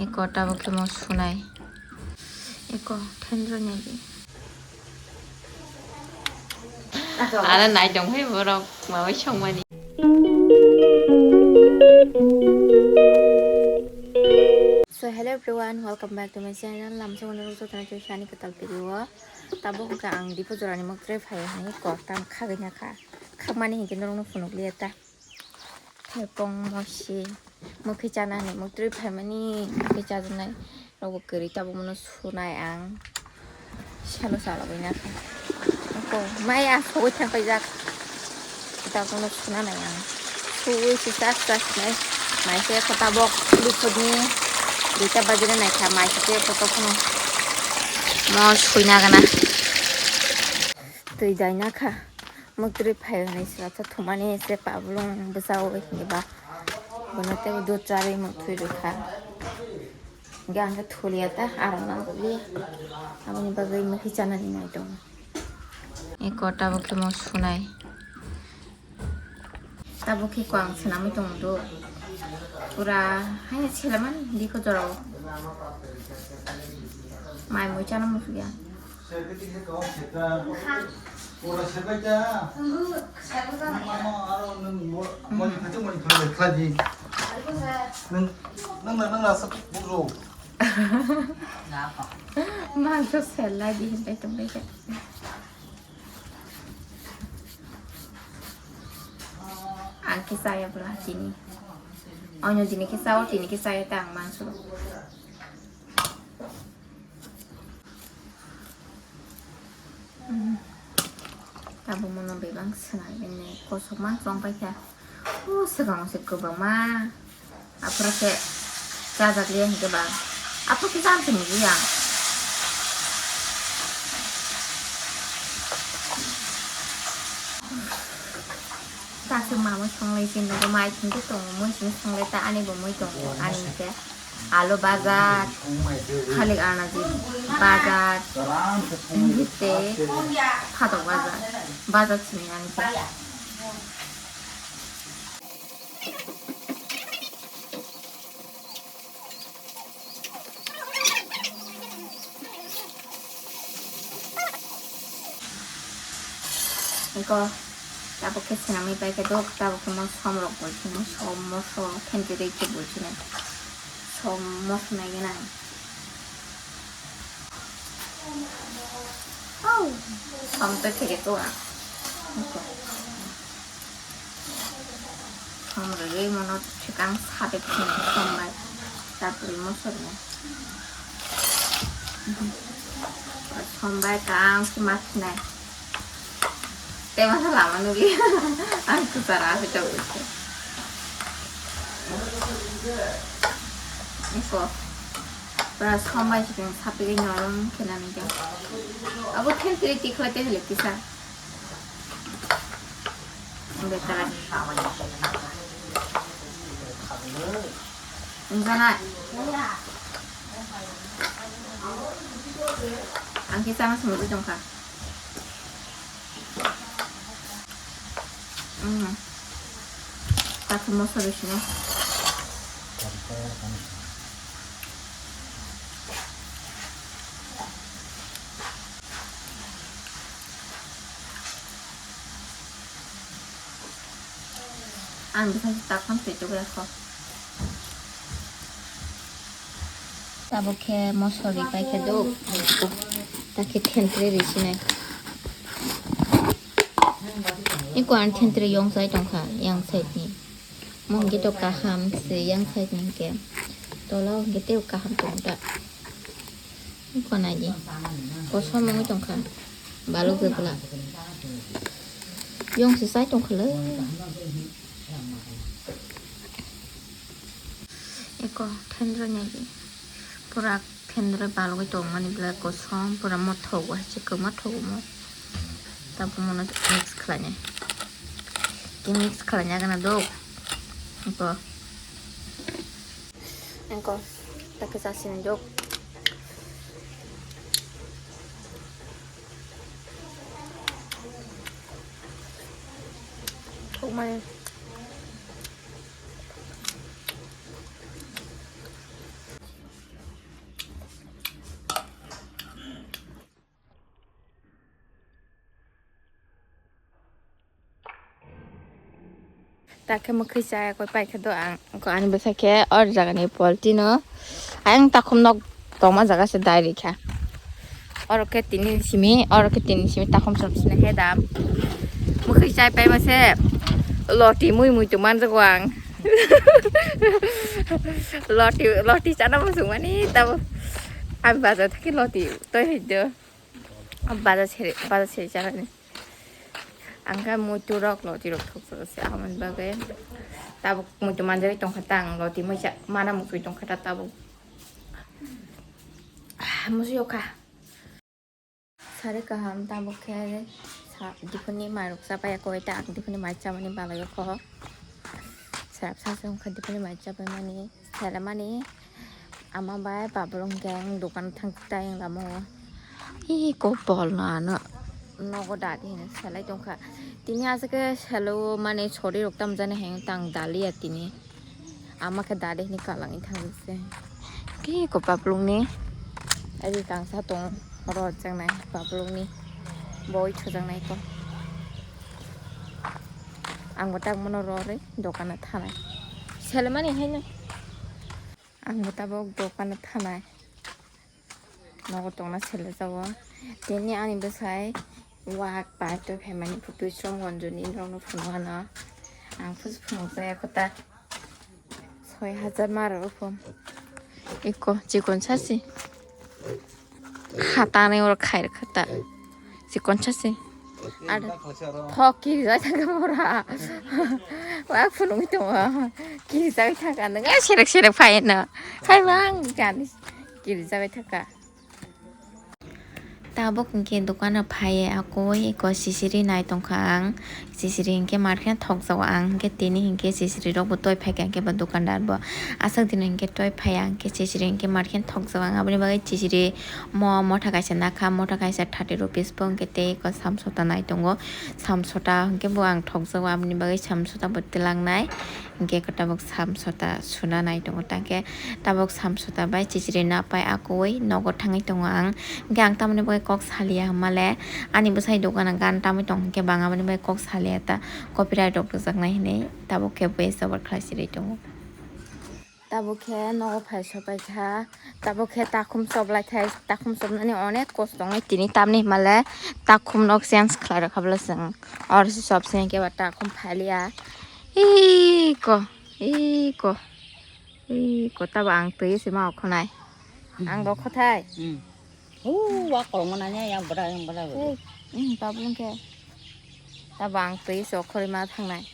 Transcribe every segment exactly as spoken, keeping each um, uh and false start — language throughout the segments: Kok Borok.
Eko tabuk khe mo sunai. Eko thendro nai di. Ano nai tong phai borok mawi songmani. So hello everyone, welcome back to my channel. Lamsa wana ruksa tana chusani katal video. Tabuk hwnkhe ang Diphu jorani moktrwi phai hwnwi kok tam khagwi nakha. Khakmani hinkhe norokno phunukliya ta. Thepong mosi mokhi chanani moktrwi phaimani mokhi chajaknai rokbo kwrwi tabuk mono sunai ang. Salo salo bai nakha. Eko mai a sogwi thang paijak. Tabuk mono sunanai ang. Suwi se chak chak nai. Mai se kho tabuk luphodni duita bajina naikha mai se koto phano mo suina gana. Twi dai nakha. Moktrwi phai hwnwi swrapsa thumani se pablung bwsao hwnwi ba. Bono tei dud charwi moktrwi rwkha. Hwnkhe ang khe thuliya ta, aram nangkukliya. Aboni bagwi mokhi chanani nai tongo. Eko tabuk khe mo sunai. Tabuk khe ko ang swnamwi tongo do. Pura haino selamani dikho jorao. Mai mui chana muchukya. Mangso selai di hintai tongbai kha. Ang khe chaya bwla tini. Onyo dini khe chao, tini khe chaya ta ang mangso. Tabuk mono bebak swnai bini kosokma chong paikha. O swkang se kwbangma. Aphuru khe chajak liya hinkhe ba. Aphuru khe cham se nugwi ang. Kaisa mamui songlai se nugo, mai thungkhe tongo, mui song songlai ta ani bo mui tongo, ani hinkhe alu bajar, khalik anaji bajar, tei phatok bajar, bajar simi ani khe. Eko, tabuk khe swnamwi pai khe dok, tabuk khe mo som rok bo sini, som moso, thentwrwi khe bo sini, som moso nai gana. Oh, som to khe to a. Eko. Som rwgwi mono swkang sade phunuknai sombai, tapri moso rwgwi. Sombai kang se ma khinai. Tei masa lama nugwi ang kwchara se tabuk se. Eko. Pura sombai swkang sapigwi norom khe nani khe. Abo thentwrwi tikhlai tei hwlwi kisa. Betara. Wngkha na? Ang khe chama se mutwi tongkha. Mm. Kaisa moso rw sino. Ang bwsakhe takham twi tubui kho. Tabuk khe moso ri pai khe do, ta khe thentre ri sinai. Eko ang thentre yong sai tongkha, yang side ni. Mo hwnkhe to kaham se yang side ni hwnkhe. Tola o hwnkhe tei kaham tong ta. Eko nai di. Kosom wngwi tongkha. Balok je bwla. Yong se sai tongkha le. Eko thendroi nai di. Pura thendroi balogwi tongmani belai kosom, pura mothogo hai se kwma thogo mo. Tabuk mono mix khlainai. Mix khlaina gana dok. Eko. Eko. Takhe chasini dok. Thokmani. Ta khe mwkhwi chaya koi paikha do ang. Ko ani bwsa khe or jagani polti no. Ayang takhum nok tongma jaga se dai rikha. Oro khe tini simi, oro khe tini simi takhum som sini khe dam. Mwkhwi chai paima se loti mui mui tong manjago ang. Loti, loti chana muchung mani tabo. Ang bazar thaki loti toi hai do. Bazar seri, bazar seri chana ni. Ang khe muitu rok loti rok thokjak se, aboni bagwi tabuk muitu manjagwi tongkha ta ang, loti muisa mana muchungwi tongkha ta tabuk. Ah, musuyo kha. Sari kaham tabuk khe sa, diphuni mai rok cha pai koi ta ang diphuni mai chamani bagwi kho. Sarap sa se wngkha diphuni mai chapai mani. Selamani ama bai babolong khe ang dokan thang ta yang lama o. Hi kopol no ano nogo dadi hino selai tongkha. Tini aswk khe selo mani sori rok tamjani hai tang daliya tini. Ama khe dadi hini kalang thang se. Ki ko babolong ni. Ari tang sa tong ro chang nai babolong ni. Boi chujang nai ko. Ang bo tak mono ro re dokan thanai. Selamani hai no. Ang bo tabok dokan thanai. Nogo tongna sele jago. Tini ani bwsai wak pai to phaimani phu Bishramganj ni norokno phunukha no. Ang phusu phunukjaya kho ta. Soi hajar ma rw phone. Eko chikon sasi. Hatani oro khai rwkha ta. Chikon sasi. Ar thok kirijak thangkha pura. Wak phunugwi tongo. Kirijagwi thangkha nwng. Eh, serek serek phai no. Phai bang jani. Kirijagwi thangkha. Tabuk hwnkhe dokan o phaiye akoi eko sisiri nai tongkha ang. Sisiri hwnkhe mar khe thokjago ang, hwnkhe tini hwnkhe sisiri rok bo toi phaikha hwnkhe bo dukandar bo aswk dino hwnkhe toi phaiya hwnkhe sisiri hwnkhe mar khe thokjago ang. Aboni bagwi sisiri mo motha kaisa nakha, motha kaisa thirty rupees bo hwnkhe tei eko samsota nai tongo. Samsota hwnkhe bo ang thokjago, aboni bagwi samsota bo twlangnai. Hingke ko tabok samsota suna nai tongo, ta khe tabok samsota bai chichiri napai akoi nogo thangwi tongo ang. Hingke ang tamoni bagwi kok saliya hwnmale ani bwsai dogan o gan tamwi tong hingke bang aboni bagwi kok saliya ta copyright rok rwjaknai hinwi tabok khe voice over khlai siri tongo. Tabok khe nogo phai sopai kha, tabok khe takhum chop lai kha, takhum chopnani onek kosto wngnai tini tamni hwnmale takhum nok change khlai rwkha bwle chwng oro se chop se hingke ba takhum phaliya. Iko, iko, iko, tabo ang twi se ma okhonai. Ang bo khothai. Hmm. Hu, wa kolong mana nya yang bada, yang bada. Ei, hmm, tabuk hingke. Tabo ang twi se okhoroi ma thangnai.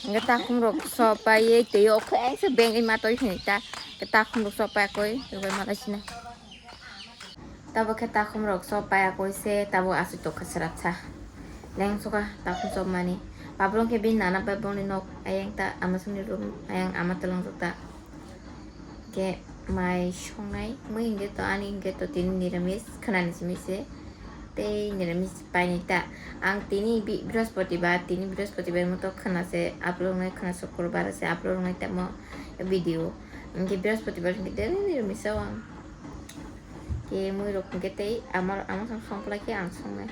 Hingke takhum rok so pai ye twi okho ang se beng ma toi hini ta. Ke takhum rok so pai koi, rwbai ma lai sina. Tabo khe takhum rok so pai koi se, tabo aswk tokha srapsa. Lengsoka takhum chopmani. Babolong khe bini nana bai bongni nok ayang ta ama songni room ayang ama twlangjak ta. Khe mai songnai mui hingke to ani hingke to tini niramis khwnani simi se. Tei niramis painai ta. Ang tini bi-, Brihospoti bar, tini Brihospoti bar moto khwna se upload wngnai, khwna Sukrobar se upload wngnai tamo video. Hingke Brihospoti bar hingke daily niramis o ang. Khe mui rok hingke tei amar, ama song song polai khe ang songnai.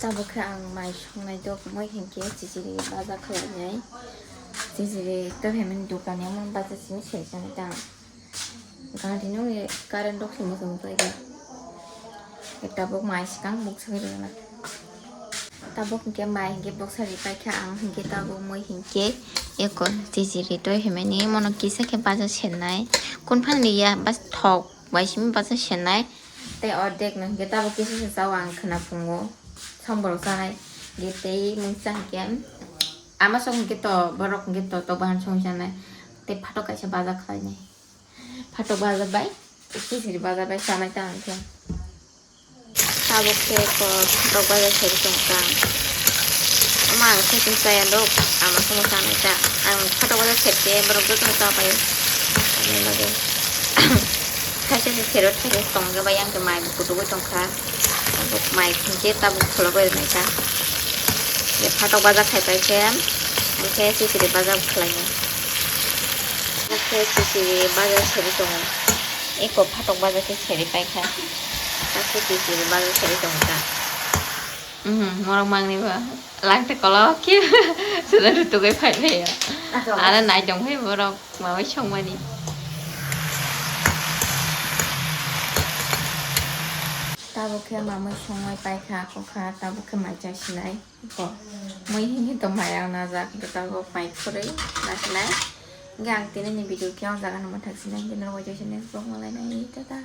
Tabuk khe ang mai songnai dok mui hingke chichiri baja khlainai. Chichiri to phaimani dokan ni omo baja simi seri sanai ta. Gari nungni current rok se muchung muchung khe. Tabuk mai swkang muk swngwi rwna. Tabuk hingke mai hingke boksa ri paikha ang hingke tabuk mui hingke eko chichiri toi himani mono kisa khe baja sennai. Kun phan liya bas thok bai simi baja sennai. Tei ordek no hingke tabuk kisa se chao ang khwna phungo. Song borok chanai. Hingke tei mungsa hingke ama sok hingke to borok hingke to tok bahan song chanai. Tei phatok kaisa baja khlainai. Phatok baja bai, kisiri baja bai chanai ta ang khe. Tabuk khe ko phatok baja seri tong kha. Ama ang khe chaya dok, ama khe chanai ta. Ang phatok baja seri khe borok joto no cha pai. Ani bagwi. Khaisa se sero thai tong khe bai ang khe mai bo kutuk bai tong kha. Tabuk mai khe tabuk kholok bai nai ta. Phatok baja khai pai khe, ang khe kisiri baja khlai nai. Ang khe chichiri baja seri tongo. Eko phatok baja khe seri paikha. Ang khe chichiri baja seri tongo ta. Mhm, morok mangni ba. Langta kolok khe. Sida rutugai phai phai ya. Ana naitong phai borok mamai songmani. Tabuk khe mamai songmai paikha, kokha, tabuk khe mai chasinai. Ko. Mui hingi to mai ang najak, bwtago mai khurui nasinai. Hingke ang tini ni video khe ang jaga numa thaksinai, hingke norok bai chasinai, vlog malainai, tata.